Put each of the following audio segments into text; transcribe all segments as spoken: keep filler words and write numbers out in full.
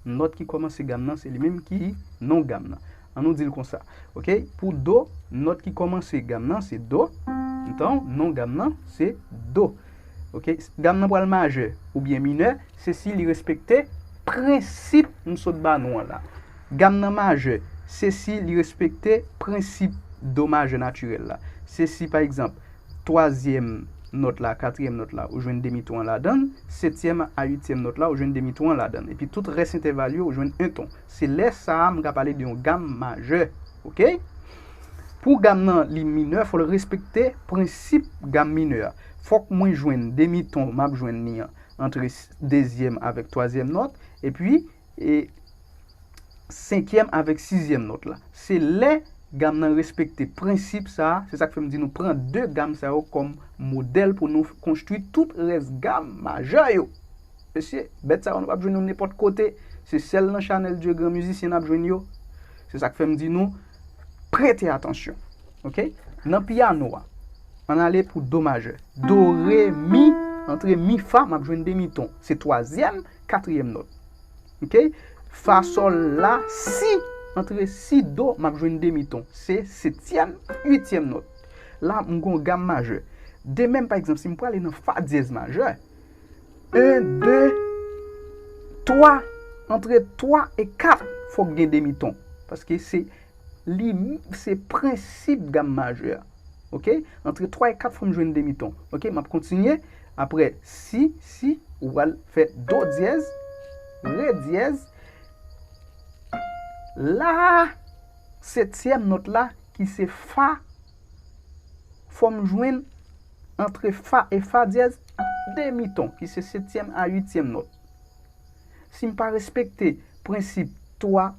nòt ki kòmanse gam nan, se li menm ki non gam nan. An nou di l konsa. Oke? Pou do, nòt ki kòmanse gam nan, se do. Entèn, non gam nan, se do. Oke? Gam nan pral majè oubyen minè, se si li respekte prensip m sot ba nou an la. Gam nan majè, se si li respekte prensip do majè natirèl la. Se si, pa egzanp, twazyèm nòt la, katriyèm nòt la, ou jwenn demiton an ladan l, setyèm a uityèm nòt la, ou jwenn demiton an ladan l. Epi tout rès entèval yo, ou jwenn en ton. Se lè sa a m ka pale de yon gam majè. Oke? Pou gam nan li minè, fò l respekte prensip gam minè a. Fòk mwen jwenn demiton m ap jwenn li an antre s- dezyèm avèk twazyèm nòt, epi e, senkyèm avèk sizyèm nòt la. Se lè gam nan respekte prensip sa a, se sa k fè m di nou pran de gam sa yo kòm modèl pou nou konstwi tout rès gam majè yo. Mesye, bèt sa yo nou p ap jwenn yo nenpòt kote. Se sèl nan chanèl Dye Gran Mizisyen n ap jwenn yo. Se sa k fè m di nou prete atansyon. Oke? Nan pyano a, ann ale pou do majè. Do, re, mi, antre mi, fa, m ap jwenn demiton. Se twazyèm, katriyèm nòt. Oke? Fa, sòl, la, si, antre si, do, m ap jwenn demiton. Se setyèm, uityèm nòt. La, m gon gam majè. De menm, pa egzanp, si m prale nan fa dyèz majè, en, de, twa, antre twa e kat, fòk gen demiton. Paske se li, se prensip gam majè a. Oke? Antre twa e kat fò m jwenn demiton. Oke? M ap kontinye. Apre si, si, ou pral fè do dyèz, re dyèz. La, setyèm nòt la, ki se fa, fò m jwenn antre fa e fa dyèz demiton, ki se setyèm a uityèm nòt. Si m pa respekte prensip twa,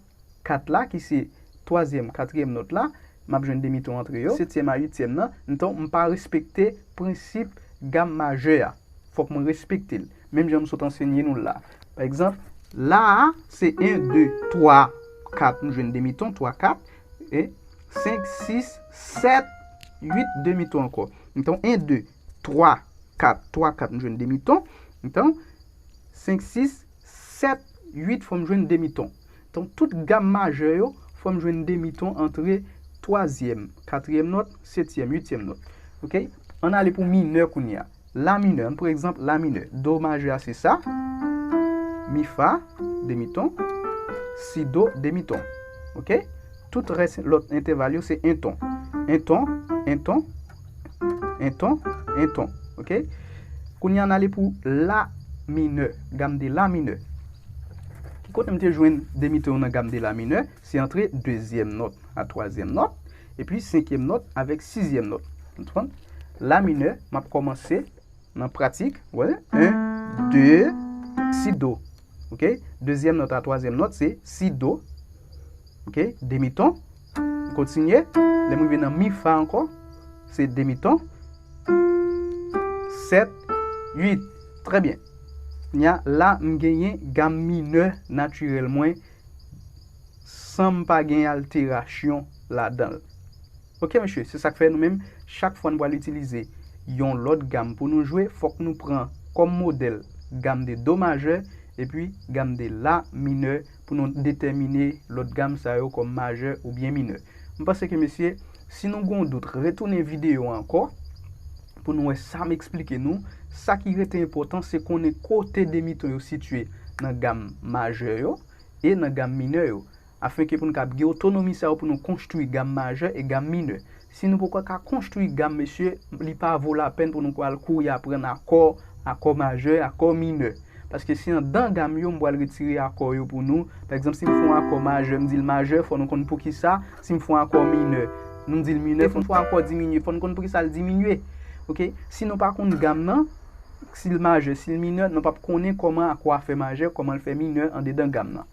kat la, ki se twazyèm, katriyèm nòt la, m ap jwenn demiton antre yo, setyèm a uityèm nan, entèn, m pa respekte prensip gam majè a. Fòk mwen respekte l. Menm jan m sot ansenye nou l la. Pa egzanp, la a, se en, de, twa, kat, m jwenn demiton, twa, kat, e senk, sis, sèt, uit, demiton ankò. Entèn, en, de, twa, kat, twa, kat, m jwenn demiton. Entèn, senk, sis, sèt, uit, fò m jwenn demiton. Donk, tout gam majè yo, fò m jwenn demiton antre twazyèm, katriyèm nòt, setyèm, uityèm nòt. Oke? Ann ale pou minè kounye a. La minè, ann pran egzanp la minè. Do majè a se sa. Mi fa, demiton. Si do, demiton. Oke? Tout rès lòt entèval yo se en ton. En ton, en ton, en ton, en ton. Oke? Kounye a n ale pou la minè, gam de la minè. Ki kote m te jwenn demiton nan gam de la minè? Se antre dezyèm nòt a twazyèm nòt, epi senkyèm nòt avèk sizyèm nòt. Konprann? La minè, m ap kòmanse nan pratik. Wè, en, de, si do. Oke? Dezyèm nòt a twazyèm nòt, se si do. Oke? Demiton. M kontinye. Lè m rive nan mi fa ankò, se demiton. Sèt, uit. Trè byen. Kounye a, la, m genyen gam minè natirèl mwen san m pa gen alterasyon ladan l. Oke, mesye, se sa k fè nou menm, chak fwa n pral itilize yon lòt gam pou nou jwe, fòk nou pran kòm modèl gam de do majè epi gam de la minè pou nou detèmine lòt gam sa yo kòm majè oubyen minè. M panse ke, mesye, si nou gen yon dout, retounen videyo a ankò pou nou wè sa m eksplike nou. Sa ki rete enpòtan, se konnen kote demiton yo sitiye nan gam majè yo e nan gam minè yo, afenke pou nou kab gen otonomi sa yo pou nou konstwi gam majè e gam minè. Si nou poko ka konstwi gam, mesye, li pa vo lapèn pou nou pral kouri aprann akò, akò majè, akò minè. Paske si anndan gam yo, m pral retire akò yo pou nou. Pa egzanp, si m fè yon akò majè, m di l majè, fò nou konn poukisa. Si m fè yon akò minè, nou di l minè, fò n fè yon akò diminye, fò n konn poukisa l diminye. Oke? Si nou pa konn gam nan, si l majè, si l minè, nou p ap konnen kòman akò a fè majè, kòman l fè minè andedan gam nan.